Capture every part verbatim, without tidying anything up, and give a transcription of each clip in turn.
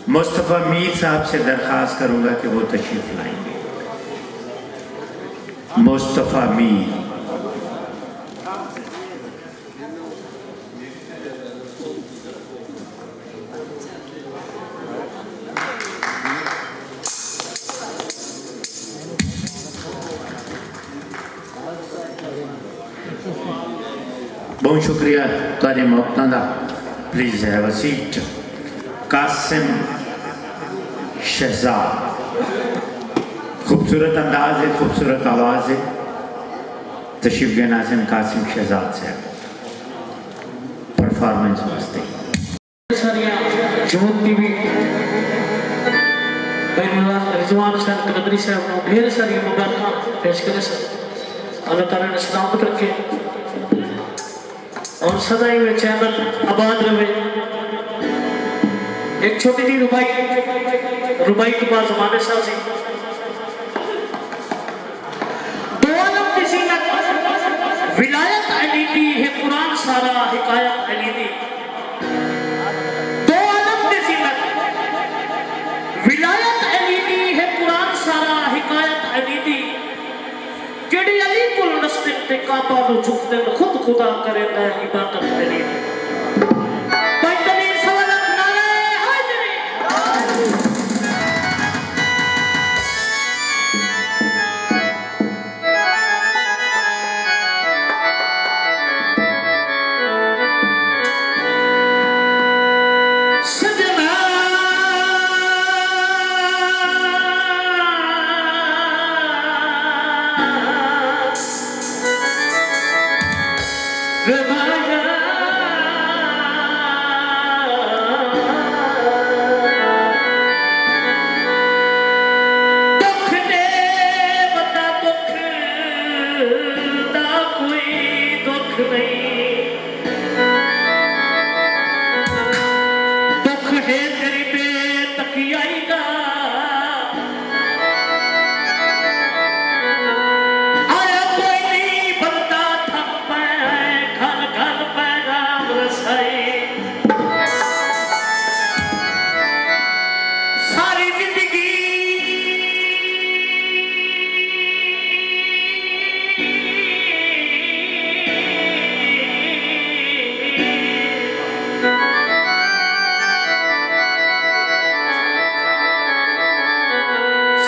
مصطفی میر صاحب سے درخواست کروں گا کہ وہ تشریف لائیں گے۔ مصطفی میر۔ بہت شکریہ تہاݙے محبتاں دا۔ Please have a set. Qasim Shahzad, خوبصورت انداز ہے، خوبصورت آواز ہے۔ تشریف گئے ناظرین، قاسم شہزاد صاحب پرفارمنس واسطے۔ ساریاں جوت ٹی وی بھائی رضوان حسین قلندری صاحب نوں ڈھیر ساریاں مبارکاں پیش کرے سن۔ اللہ تعالیٰ نے سلامت رکھے اور سدا ایویں چینل آباد رہے۔ ایک چھوٹی جی ربائی، ربائی تو بعد زمانے سازی۔ دو عالم دی زینت ولایت علی دی ہے، قرآن سارا حکایت علی دی۔ دو عالم دی زینت ولایت علی دی ہے، قرآن سارا حکایت علی دی۔ جیڑھے علی کول نسدن تے کعبہ نوں جھکدن، خود خدا کریندا ہے عبادت علی دی۔ بھائی تنویر سوا لکھ نعرہ حیدری۔ سجنا دکھ دے وتا دکھ دا کوئی دکھ نہیں۔ دکھ ہے تیری بے تکیائی دا۔ آیا کوئی نہیں بندہ تھک پئے، گھن گھن پیغام رسائی۔ ساری زندگی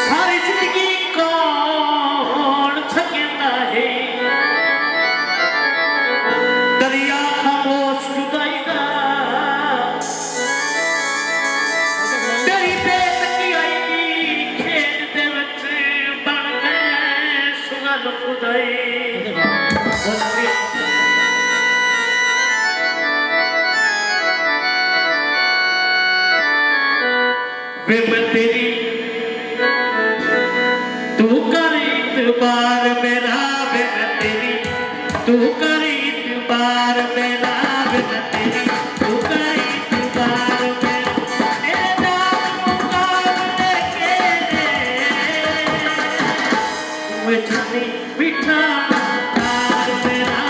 ساری زندگی کون تھکیندا ہے؟ دریا خاموش جدائی دا۔ تیری بے تکیائی دی کھیݙ دے وچ بݨ ڳئے سڳل خدائی۔ وے میں تیری، توں کر اعتبار میرا، وے میں تیری، توں کر اعتبار میرا، وے میں تیری، توں کر اعتبار میرا، تیرے نال مقابلے کیڑے؟ توں اے جانی مٹھا مت کر میرا،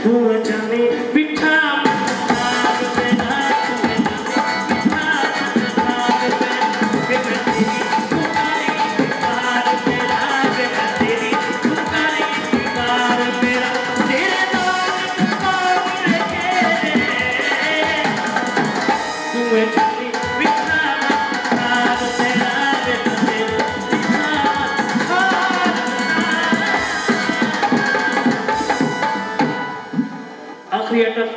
توں اے جانی مٹھا مت کر میرا۔ آخری اٹک،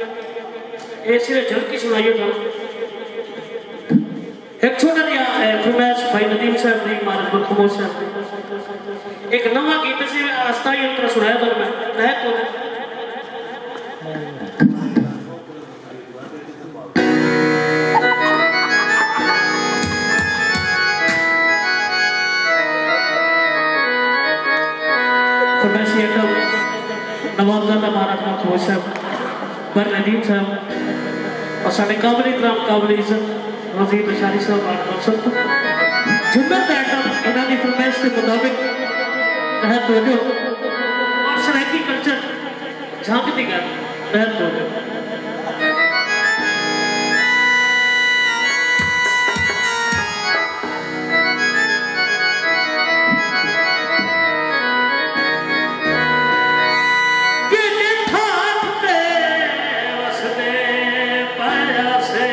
اے صرف جھلکی سݨائیو تھا۔ ہک چھوٹا جیہا، اے، بھائی ندیم صاحب دی، مارج بخموش صاحب دی۔ ایک نواں گیت سی، آستائی انترا سنایا تو میں، میں تو فرمائشی ایٹم نوابزادہ مہاراج مخمور صاحب، بر ندیم صاحب اور سارے قابل احترام، قابل عزت وزیر لشاری صاحب اور کونسل کو جھمر دا ایٹم انہاں دی فرمائش کے مطابق تحت توجہ اور سرائیکی کلچر جھانک دی ڳالھ، ٻہر ٻہر۔ کݙے ٹھاٹھ تے وسدے پئے ہاسے۔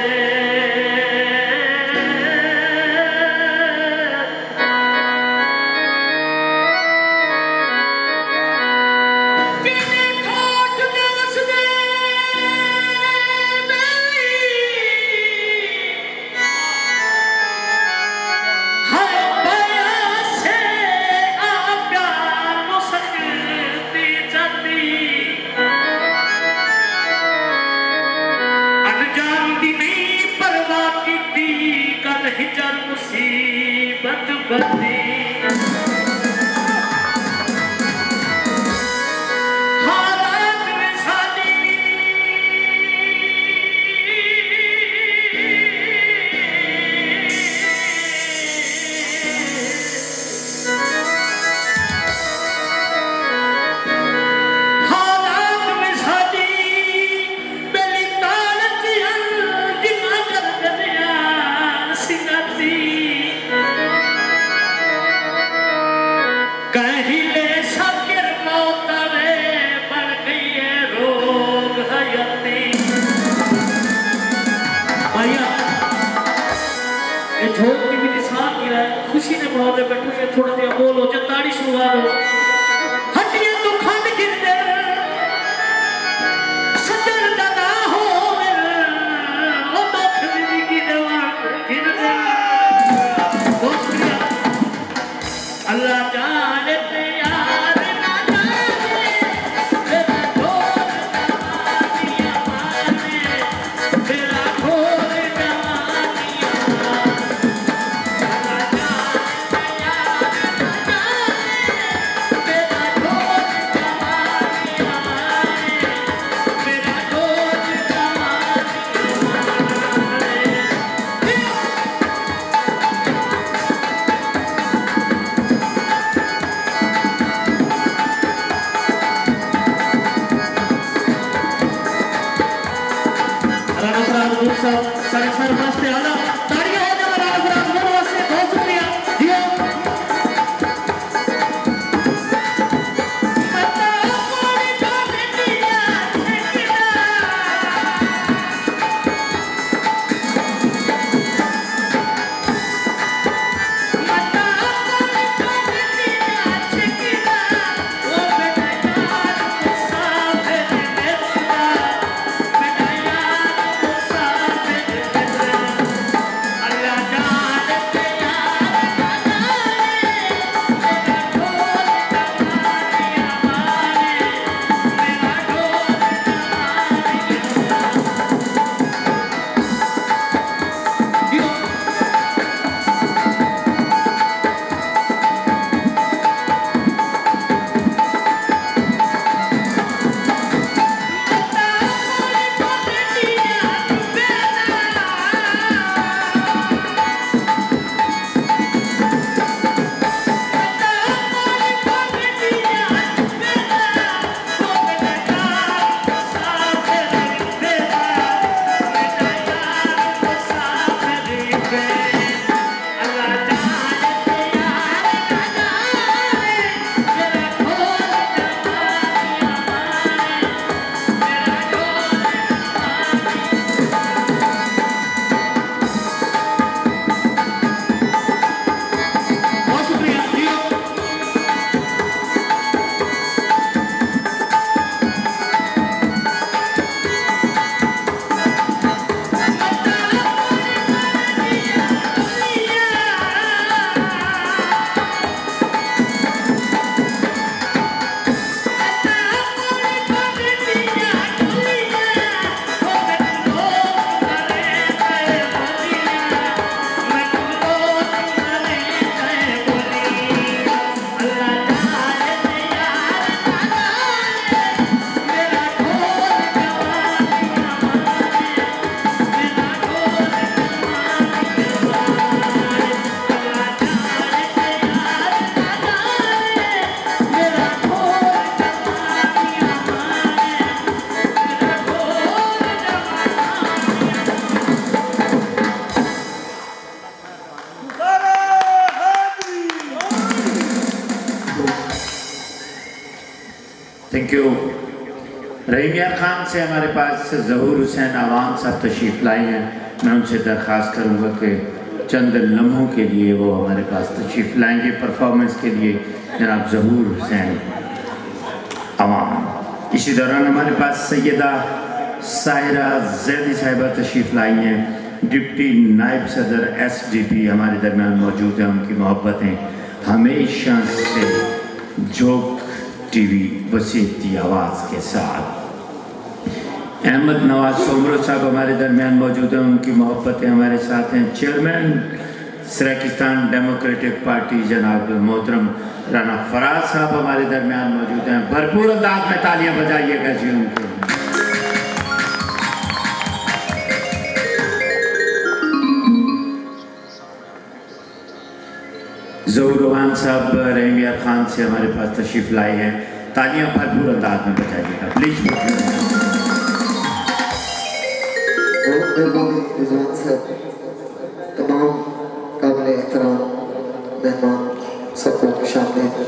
انجام دی نئیں پرواہ کیتی، کل ہجر مصیبت ودی۔ حالات نے ساݙی حالات میں ساݙی ٻیلی تالت ہن، جنہاں کر ڳݙیاں سنگتی۔ کہیں لے شاکر موت آوے، بݨ ڳئی اے روگ حیاتی۔ بھائیا، اے جھوک دی وی نثار گرا ہے، خوشی دے ماحول وچ بیٹھے ہیں، تھوڑا جیہا بول ہو جے، تاڑی شروع آ ݙو۔ ہڈیاں توں کھنڈ گھندے، سڄݨ دا ناں ہووے، او دکھ زندگی دے وݨ گھندے۔ بہت شکریہ۔ اللہ جانے تے یار نہ جانے، میرا ڈھول جوانی آوانے، میرا ڈھول جوانی آوانے۔ اللہ جانے تے یار نہ جانے، میرا ڈھول جوانی آوانے، میرا ڈھول جوانی آوانے۔ رانا فرہاد نور صاحب، سارے سر واسطے اعلیٰ تاڑیاں ہو جاوے رانا فرہاد نور واسطے، بہت شکریہ۔ جیو۔ کیوں؟ رحیم یار خان سے ہمارے پاس ظہور حسین اعوان صاحب تشریف لائے ہیں۔ میں ان سے درخواست کروں گا کہ چند لمحوں کے لیے وہ ہمارے پاس تشریف لائیں گے پرفارمنس کے لیے۔ جناب ظہور حسین اعوان۔ اسی دوران ہمارے پاس سیدہ ساحرہ زیدی صاحبہ تشریف لائی ہیں، ڈپٹی نائب صدر ایس ڈی پی ہمارے درمیان موجود ہیں۔ ان کی محبتیں ہمیشہ سے جھوک ٹی وی وسیب دی آواز کے ساتھ۔ احمد نواز سومرو صاحب ہمارے درمیان موجود ہیں، ان کی محبتیں ہمارے ساتھ ہیں۔ چیئرمین سرائیکستان ڈیموکریٹک پارٹی جناب محترم رانا فراز صاحب ہمارے درمیان موجود ہیں، بھرپور انداز میں تالیاں بجائیے گا جی ان کے لیے۔ ظہور اعوان صاحب رحیم یار خان سے ہمارے پاس تشریف لائے ہیں، تالیاں بھرپور انداز میں بجائیے گا پلیز۔ بہت مہربانی رضوان صاحب، تمام قابل احترام مہمان، سب کو خوش آمدید۔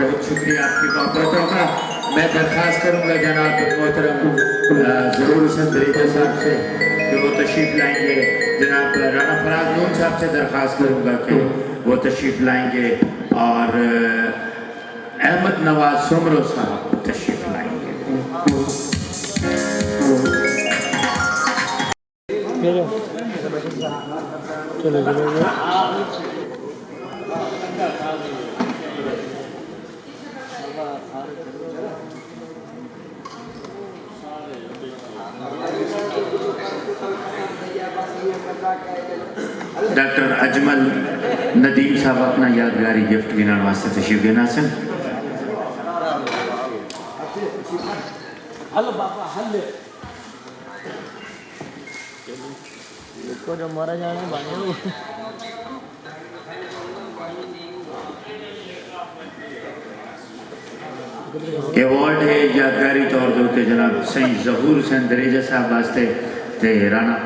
بہت شکریہ آپ کی محبتوں کا۔ میں درخواست کروں گا جناب محترم، آ، ظہور حسین دریجہ صاحب سے کہ وہ تشریف لائیں گے۔ جناب رانا فراز نون صاحب سے درخواست کروں گا کہ وہ تشریف لائیں گے اور، آ، احمد نواز سومرو صاحب تشریف لائیں گے۔ چلو، چلو، چلو۔ ڈاکٹر اجمل ندیم صاحب اپݨا یادگاری گفٹ گھنݨ واسطے تشریف گھن آسن۔ کو جو مارا جانا ہے بھائی۔ ایوارڈ ہے یادگاری طور دے اتے جناب سائیں ظہور حسین دریجہ صاحب واسطے تے رانا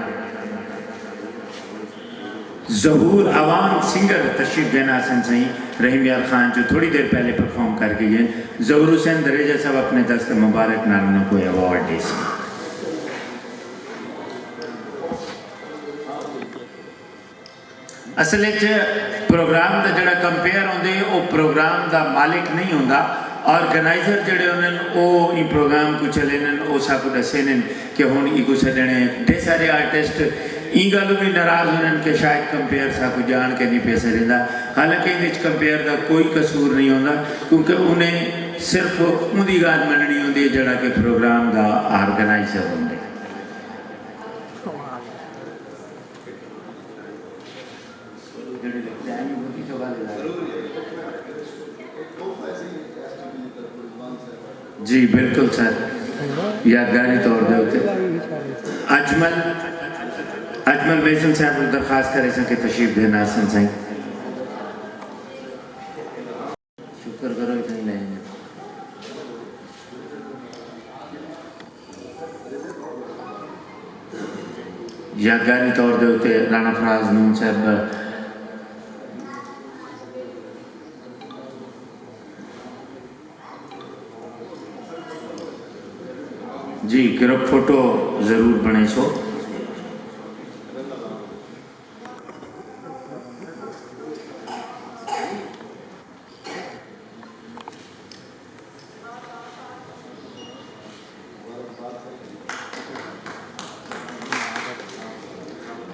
ظہور عوام سنگر تشریف گھن آسن سائیں رحیم یار خان جو تھوڑی دیر پہلے پرفارم کر کے گئے۔ ظہور حسین دریجہ صاحب اپنے دست مبارک نال انہاں کوں ایوارڈ ݙیسن۔ اصل اچ پروگرام دا جڑا کمپیئر ہوندے او پروگرام دا مالک نہیں ہوندا، آرگنائزر جڑے ہوندن او ایں پروگرام کوں چلیندن، او ساکوں ݙسیندن کہ ہݨ ایکوں سݙݨے۔ ڈھیر سارے آرٹسٹ ایں ڳالھوں وی ناراض ہوندن کہ شاید کمپیئر ساکوں ڄاݨ کے نہیں پئے سݙیندا، حالانکہ ایندے اچ کمپیئر دا کوئی قصور نہیں ہوندا، کیونکہ انہیں صرف اوندی ڳالھ منݨی ہوندی ہے جڑا کہ پروگرام دا آرگنائزر ہوندے۔ جی بالکل سر، یادگاری طور دے اتے اجمل، اجمل میسن صاحب کوں درخواست کریساں کہ تشریف گھن آسن سائیں۔ شکر کرو اتنی نہیں ہے۔ یادگاری طور دے اتے رانا فراز نون صاحب۔ جی گروپ فوٹو ضرور بݨیسو۔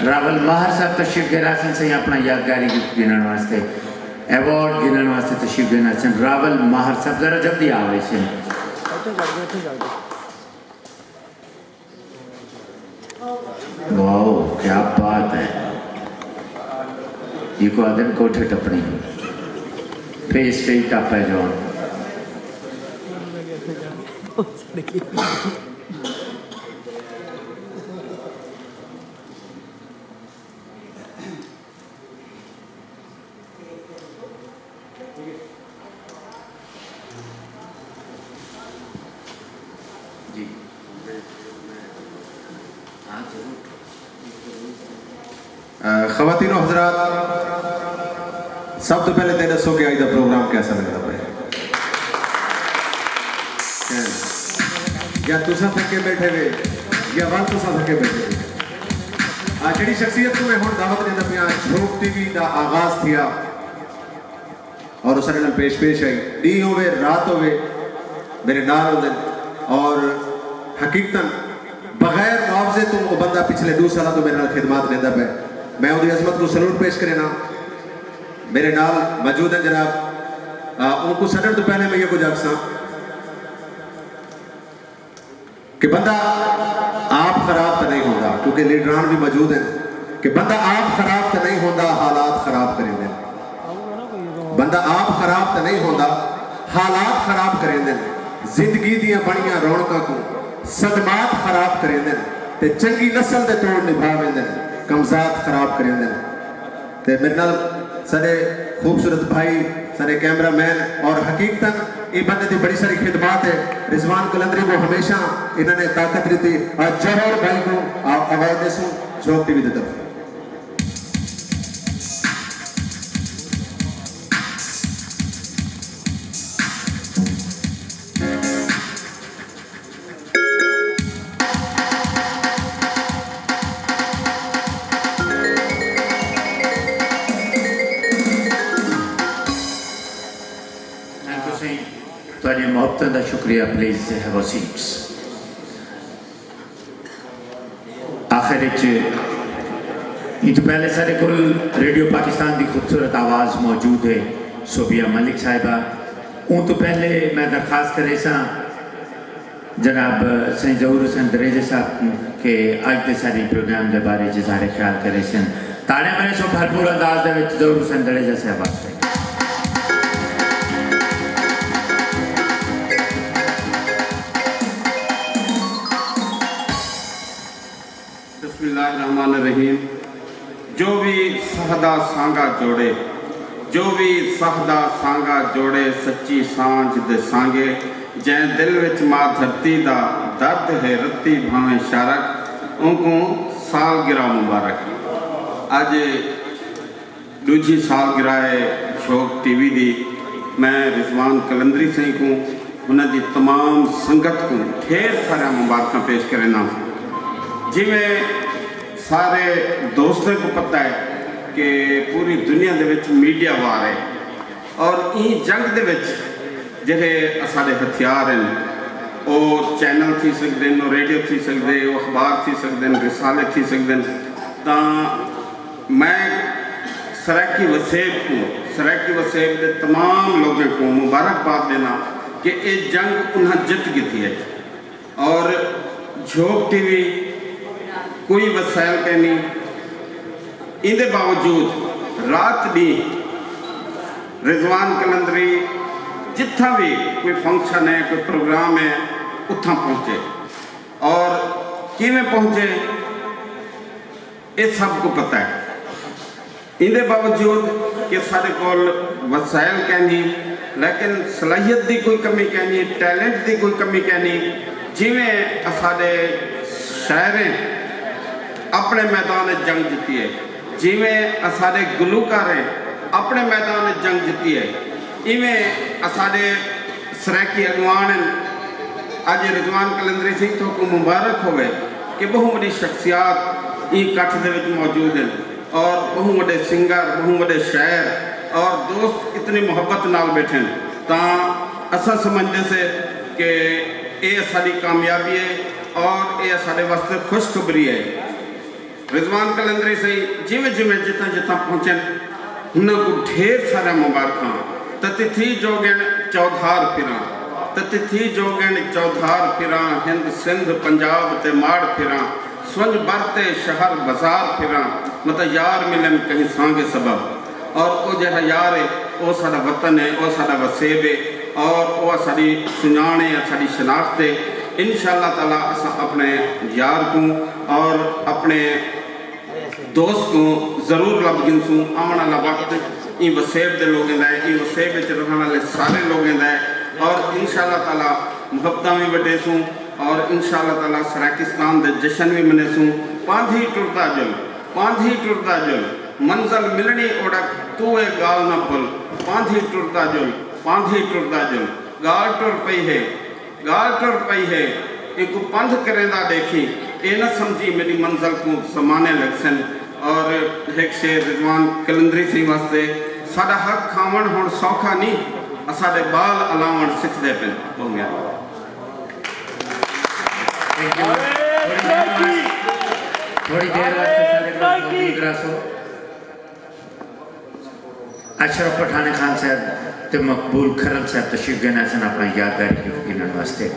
راول ماہر صاحب تشریف گھن آسن سائیں اپݨا یادگاری گفٹ گھنݨ واسطے، ایوارڈ گھنݨ واسطے تشریف گھن آسن۔ راول ماہر صاحب ذرا جلدی آ ویسن۔ واو، کیا بات ہے۔ ایکوں آہدن کوٹھے ٹپݨی۔ پہ اسٹیج ٹپ ہے جو۔ جی۔ ہاں، ضرور۔ آ، خواتین و حضرات، سب توں پہلے تے ݙسو کہ اڄ دا پروگرام کیسا لڳدا پئے؟ یا تساں تھکے بیٹھے وے، یا ول تساں تھکے بیٹھے وے۔ آ، جڑی شخصیت کوں میں ہݨ دعوت ݙیندا پیاں، جھوک ٹی وی دا آغاز تھیا۔ اور او ساݙے نال پیش پیش آئی۔ ݙینہہ ہووے، رات ہووے، میݙے نال ہوندن۔ اور حقیقتاً بغیر معاوضے توں او بندہ پچھلے ݙو سالاں توں میݙے نال خدمات ݙیندا پئے۔ میں اوندی عظمت کوں سلوٹ پیش کرینداں۔ میݙے نال موجود ہن جناب، آ، اونکوں سݙݨ توں پہلے میں ایہو کجھ آکھساں۔ کہ بندہ آپ خراب تاں نہیں ہوندا، کیونکہ لیڈران وی موجود ہن، کہ بندہ آپ خراب تاں نہیں ہوندا، حالات خراب کریندے۔ بندہ آپ خراب تاں نہیں ہوندا، حالات خراب کریندے۔ زندگی دیاں بݨیاں رونقاں کوں صدمات خراب کریندے، تے چنڳی نسل دے توڑ نبھا ویندے، کمزات خراب کریندے۔ تے میݙے نال ساݙے خوبصورت بھائی، ساݙے کیمرہ مین، اور حقیقتاً ایں بندے دی بڑی ساری خدمات ہے۔ رضوان قلندری کوں ہمیشہ انہاں نے طاقت ݙتی۔ آ جوہر بھائی کوں آ-، ایوارڈ ݙیسوں جھوک ٹی وی دی طرف۔ محبتاں دا شکریہ۔ Please have a seats. آخر وچ ایں توں پہلے ساݙے کول ریڈیو پاکستان دی خوبصورت آواز موجود ہے، صوبیہ ملک صاحبہ۔ اوں توں پہلے میں درخواست کریساں جناب سائیں ظہور حسین دریجہ صاحب کوں کہ اڄ دے ساݙے پروگرام دے بارے وچ اظہار خیال کریسن۔ تاڑیاں مریسوں بھرپور انداز دے وچ ظہور حسین دریجہ صاحب واسطے۔ بسم اللہ الرحمن الرحیم۔ جو وی سہدا سانگا جوڑے، جو وی سہدا سانگا جوڑے، سچی سانجھ دے سانگے، جئیں دل وچ ماء دھرتی دا درد ہے، رتی بھانویں شارک، اونکوں سالگرہ مبارک۔ اڄ ݙوجھی سالگرہ ہے شوق ٹی وی دی۔ میں رضوان قلندری سئیں کوں، انہاں دی تمام سنگت کوں ڈھیر ساریاں مبارکاں پیش کرینداں۔ جیویں سارے دوستیں کوں پتہ ہے کہ پوری دنیا دے وچ میڈیا وار ہے، اور ایں جنگ دے وچ جیڑھے اساݙے ہتھیار ہن، او چینل تھی سڳدے ہن، او ریڈیو تھی سڳدے، او اخبار تھی سڳدے ہن، رسالے تھی سڳدے ہن، تاں میں سرائیکی وسیب کوں، سرائیکی وسیب دے تمام لوگیں کوں مبارکباد ݙینداں کہ اے جنگ انہاں جت گھدی ہے۔ اور جھوک ٹی وی کوئی وسائل کینی، ایندے باوجود رات ݙینہہ رضوان قلندری جتھاں وی کوئی فنکشن ہے، کوئی پروگرام ہے، اتھاں پہنچے۔ اور کیویں پہنچے؟ اے سب کوں پتہ ہے۔ ایندے باوجود کہ ساݙے کول وسائل کینی، لیکن صلاحیت دی کوئی کمی کینی، ٹیلنٹ دی کوئی کمی کینی۔ جیویں اساݙے شاعریں اپݨے میدان وچ جنگ جتی ہے، جیویں اساݙے گلوکاریں اپݨے میدان وچ جنگ جتی ہے، ایویں اساݙے سرائیکی اڳواݨ ہن۔ اڄ رضوان قلندری سئیں تہاکوں مبارک ہووے کہ ٻہوں وݙی شخصیات ایں کٹھ دے وچ موجود ہن اور ٻہوں وݙے سنگر، ٻہوں وݙے شاعر اور دوست اتنی محبت نال ٻیٹھن، تاں اساں سمجھدے سے کہ اے اساݙی کامیابی ہے اور اے اساݙے واسطے خوشخبری ہے۔ رضوان قلندری سئیں جیویں جیویں جتھاں جتھاں پہنچن، انہاں کوں ڈھیر ساریاں مبارکاں۔ تتی تھی جو ڳݨ چودھار پھراں، تتی تھی جو ڳݨ چودھار پھراں، ہند سندھ پنجاب تے ماڑ پھراں، سنڄ بر تے شہر بازار پھراں، متاں یار ملن کہیں سانگے سبب۔ اور او جیڑھا یار ہے، او ساݙا وطن ہے، او ساݙا وسیب ہے، اور او اساݙی سنڄاݨ ہے، اساݙی شناخت ہے۔ انشاءاللہ تعالیٰ اساں اپݨے یار کوں اور اپݨے دوست کوں ضرور لبھ گھنسوں۔ آوݨ والا وقت ایں وسیب دے لوگیں دا ہے، ایں وسیب وچ رہݨ والے سارے لوگیں دا ہے، اور انشاءاللہ تعالیٰ محبتاں وی وڈیسوں، اور انشاءاللہ تعالیٰ سرائیکستان دے جشن وی منیسوں۔ پاندھی ٹردا جل، پاندھی ٹردا جل، منزل ملݨی اوڑک، توں اے ڳالھ نہ بھل۔ پاندھی ٹردا جل، پاندھی ٹردا جل، ڳالھ ٹر پئی ہے، ڳالھ ٹر پئی ہے، اینکوں پندھ کریندا ݙیکھیں، اے نہ سمجھیں میݙی منزل کوں زمانے لڳسن۔ اور ہک شعر رضوان قلندری سئیں واسطے، ساݙا حق کھاوݨ ہݨ سوکھا نی، اساݙے ٻال الاوݨ سکھدے پن۔ بہت مہربانی۔ Think U. تھوڑی دیر واسطے، تھوڑی دیر واسطے سارے کول موجود رہسو۔ اشرف پٹھاݨی خان صاحب تے مقبول کھرل صاحب تشریف گھن آسن اپݨا یادگاری گفٹ گھنݨ واسطے۔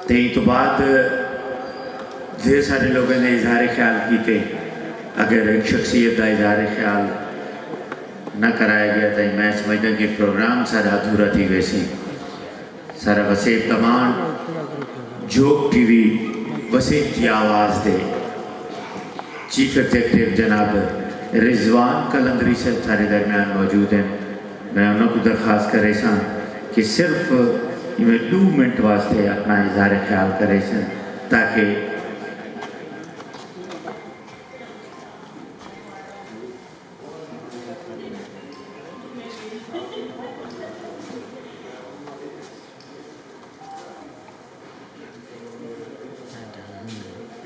تے ایں توں بعد ڈھیر سارے لوگاں نے اظہار خیال کیتے۔ اگر ہک شخصیت دا اظہار خیال نہ کرایا گیا تاں میں سمجھداں کہ پروگرام سارا ادھورا تھی ویسی۔ سارا وسیب کمان، جھوک ٹی وی، وسیب دی آواز دے چیف ایگزیکٹو جناب رضوان قلندری صاحب سارے درمیان موجود ہیں۔ میں انہاں کوں درخواست کریساں کہ صرف ایویں ݙو منٹ واسطے اپݨا اظہار خیال کریسن تاکہ۔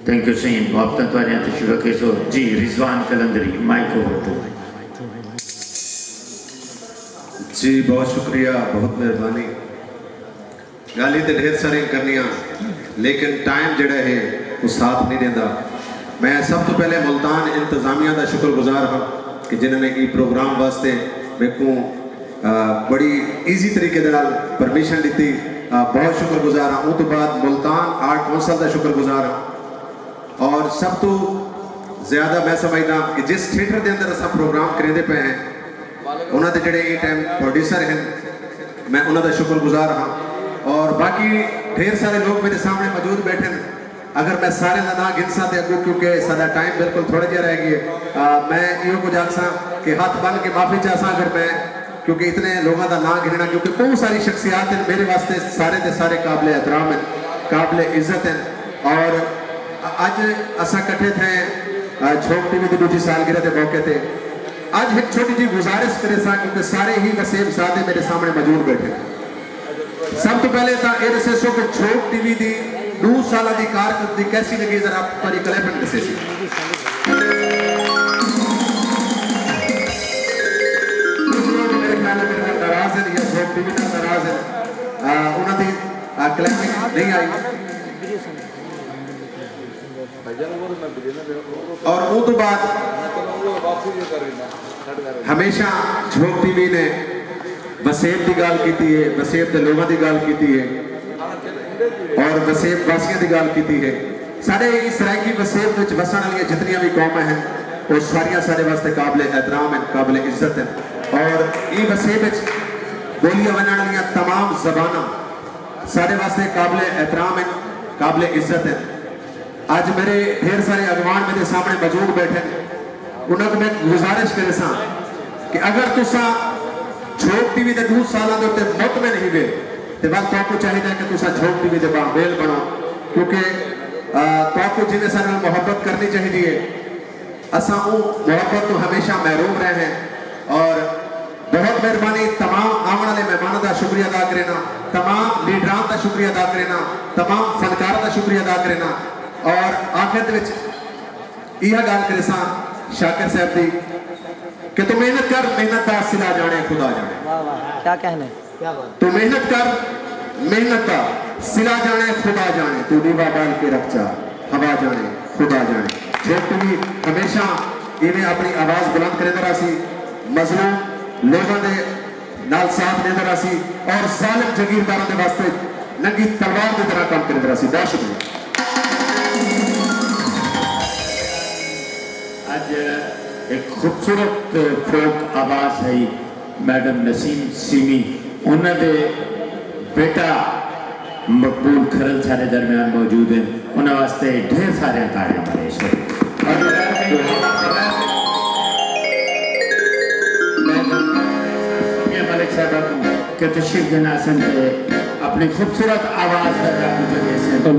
تھینک یو سئیں، محبتاں تہاݙیاں تشریف رکھیسو۔ جی Rizwan Qalandari, Mike over to. جی بہت شکریہ، بہت مہربانی۔ ڳالھیں تے ڈھیر ساریاں کرنیاں، لیکن ٹائم جیڑھا ہے او ساتھ نہیں ݙیندا۔ میں سب توں پہلے ملتان انتظامیہ دا شکر گزار ہاں کہ جنہاں نے ایں پروگرام واسطے میکوں آ، بڑی ایزی طریقے دے نال پرمیشن ݙتی۔ آ، بہت شکر گزار ہاں۔ اوں توں بعد ملتان آرٹ کونسل دا شکر گزار ہاں۔ اور سب توں زیادہ میں سمجھدا کہ جس تھیٹر دے اندر اساں پروگرام کریندے پئے ہیں، انہاں دے جڑے ایں ٹائم پروڈیوسر ہیں، میں انہاں دا شکر گزار ہاں۔ اور باقی ڈھیر سارے لوگ میرے سامنے موجود بیٹھے ہیں۔ اگر میں سارے دا ناں گھنساں تے اڳوں، کیونکہ ساݙا ٹائم بالکل تھوڑا جیہا رہ ڳئے، آ، میں ایہو کجھ آکھساں کہ ہتھ بن کے معافی چاہساں اگر میں، کیونکہ اتنے لوگاں دا ناں گھننا، کیونکہ بہت ساری شخصیات ہیں میرے واسطے، سارے دے سارے قابل احترام ہیں، قابل عزت ہیں۔ اور اڄ اساں کٹھے تھے، آ، چھوک ٹی وی دی ݙوجھی سالگرہ دے موقع تے۔ اڄ ہک چھوٹی جی گزارش کریساں، کیونکہ سارے ہی وسیب زادے میرے سامنے موجود بیٹھے ہیں۔ سب توں پہلے تاں اے ݙسیسو کہ چھوک ٹی وی دی ݙو سالہ دی کارکردگی کیسی لڳی، ذرا پری کلیپنگ ݙسیسی۔ کجھ لوگ میرے خیال ہے میرے نال ناراض ہیں یا چھوک ٹی وی نال ناراض ہیں، آ، انہاں دی، آ، کلیپنگ نہیں آئی۔ اور اوں توں بعد ہمیشہ چھوک ٹی وی نے وسیب دی ڳالھ کیتی ہے، وسیب دے لوگاں دی ڳالھ کیتی ہے اور وسیب واسیاں دی ڳالھ کیتی ہے۔ ساݙے ایں سرائیکی وسیب وچ وسݨ والیاں جتنیاں وی قوماں ہن، او ساریاں ساݙے واسطے قابل احترام ہن، قابل عزت ہن۔ اور ایں وسیب وچ ٻولیاں ونڄݨ والیاں تمام زباناں ساݙے واسطے قابل احترام ہن، قابل عزت ہن۔ اڄ میرے ڈھیر سارے اڳواݨ میرے سامݨے موجود بیٹھے ہن، انہاں کوں میں گزارش کریساں کہ اگر تساں چھوک ٹی وی دے ݙو سالاں دے اتے مطمئن ہیوے تے ول تہاکوں چاہیدا ہے کہ تساں چھوک ٹی وی دے باہمیل بݨو، کیونکہ، آ، تہاکوں جیویں ساݙے نال محبت کرݨی چاہیدی ہے، اساں اوں محبت توں ہمیشہ محروم رہے ہیں۔ اور بہت مہربانی، تمام آوݨ والے مہماناں دا شکریہ ادا کرینا، تمام لیڈراں دا شکریہ ادا کرینا، تمام فنکاراں دا شکریہ ادا کرینا۔ اور آخر دے وچ ایہا ڳالھ کریساں شاکر صاحب دی کہ تو محنت کر، محنت دا صلہ ڄاݨے خدا ڄاݨے۔ واہ واہ، کیا کہنے۔ تو محنت کر، محنت دا صلہ ڄاݨے خدا ڄاݨے، تو ݙیوا ٻال کے رکھ چا، ہوا ڄاݨے خدا ڄاݨے۔ چھوک ٹی وی ہمیشہ ایویں اپݨی آواز بلند کریندا رہسی، مظلوم لوگاں دے نال ساتھ ݙیندا رہسی اور ظالم جاگیرداراں دے واسطے ننگی تلوار دی طرح کم کریندا رہسی۔ بہت شکریہ۔ اڄ ہک خوبصورت فوک آواز ہے میڈم نسیم سیمی، انہاں دے بیٹا مقبول کھرل سارے درمیان موجود ہیں، انہاں واسطے ڈھیر سارے تاڑیاں مارے سو۔ اور میں صفیہ ملک صاحبہ کو کہ تشریف گھن آسن تے اپݨی خوبصورت آواز دا جادو تے ݙیسن۔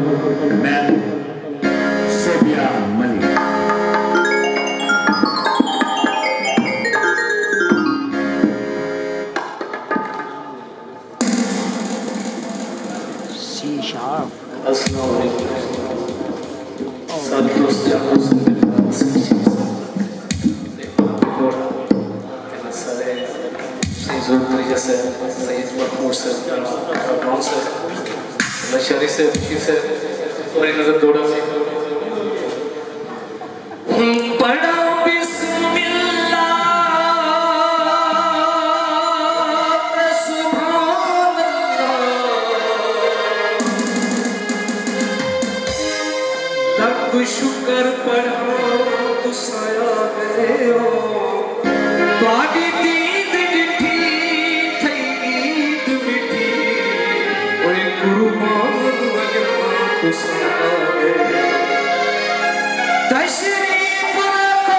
میں صوبیہ ملک۔ C sharp. السلام علیکم۔ ساتھ دوست جان دوست ملتا سکشی ساتھ۔ سارے سید زور پریجہ صاحب، سید مخمور صاحب، ڈان صاحب، لشاری صاحب، شیر صاحب، اور ایک نظر دوڑا صاحب۔ پڑھاں بسم اللہ تے سبحان اللہ، لکھ شکر پڑھاں تساں آ ڳئے ہو۔ تہاݙی دید ݙٹھی تھئی عید مٹھی، اوئے قربان وڄاں تساں آ ڳئے۔ تشریف رکھو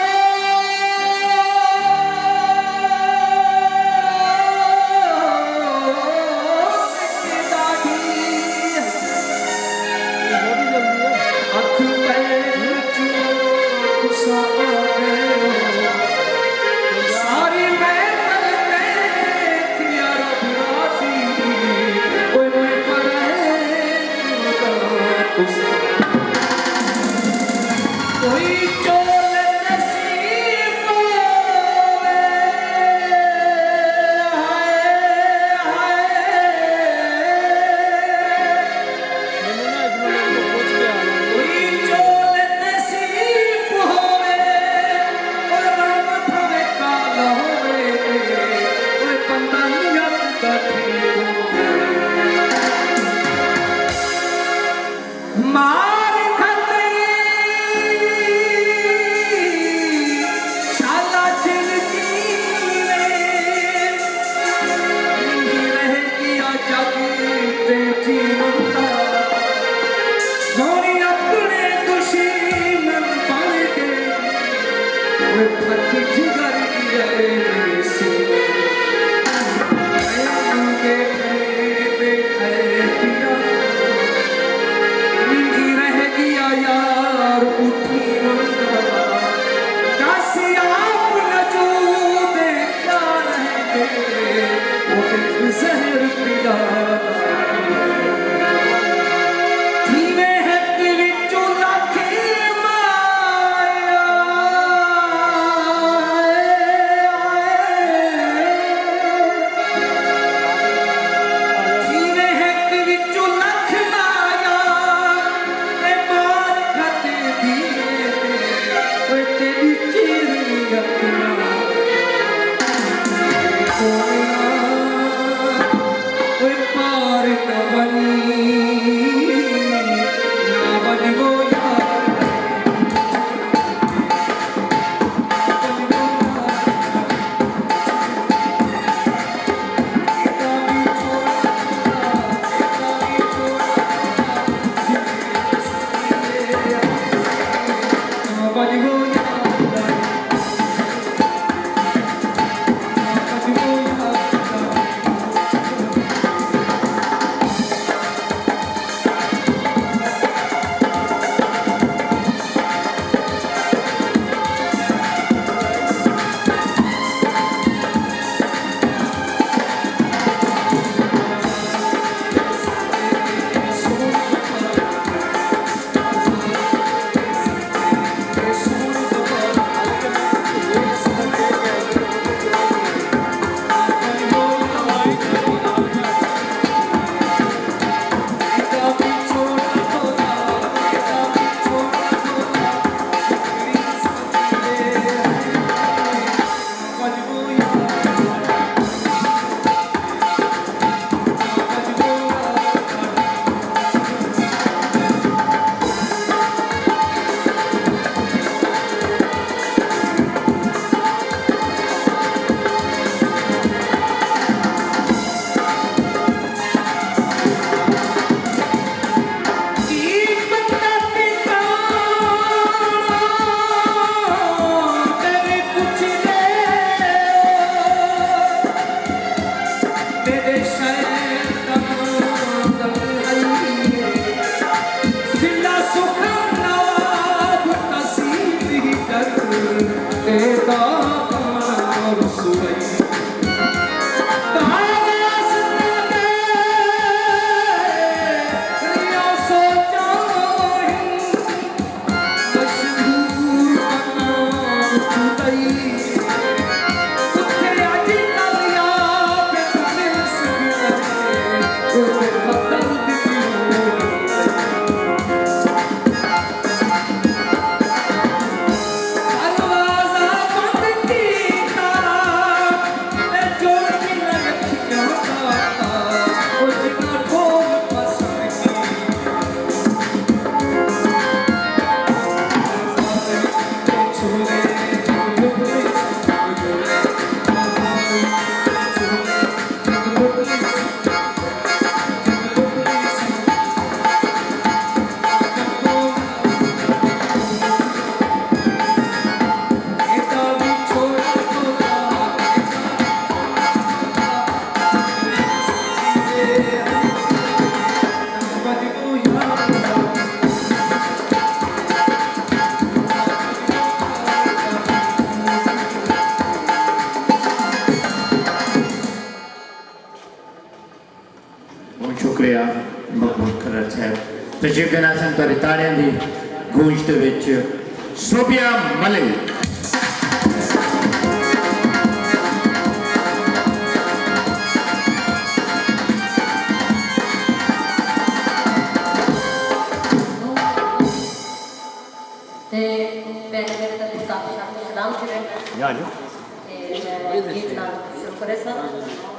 سکھ داڑھی، ہتھ پیر چوماں تساں آ ڳئے۔ ساری پھٹ جگر ڳیا اے میسوں، اینوں ݙیکھے ٻیٹھے پیا، ننگی رہ ڳیا یار اٹھی ونڄدا، ݙس آپ نجو دے کیا رہ ڳئے، او ہک زہر پیا۔ تھیویں ہک وچوں لکھ مایا، تھیویں ہک وچوں لکھ مایا، تے مار کھاتے دی، اوئے تیݙی چیرنی اکھاں۔ سوہݨیا، اوئے پار نہ ونڄ، نہ ونڄ وو یار۔ بہت شکریہ مقبول کھرڑ صاحب۔ تشریف ݙیوݨ آسن تہاݙے تاڑیاں دی گونج دے وچ صوبیہ ملک۔ تے پہلے میرے طرف کافی شاہ کو سلام کریں۔ تے میں گیت نال شروع کرے سر۔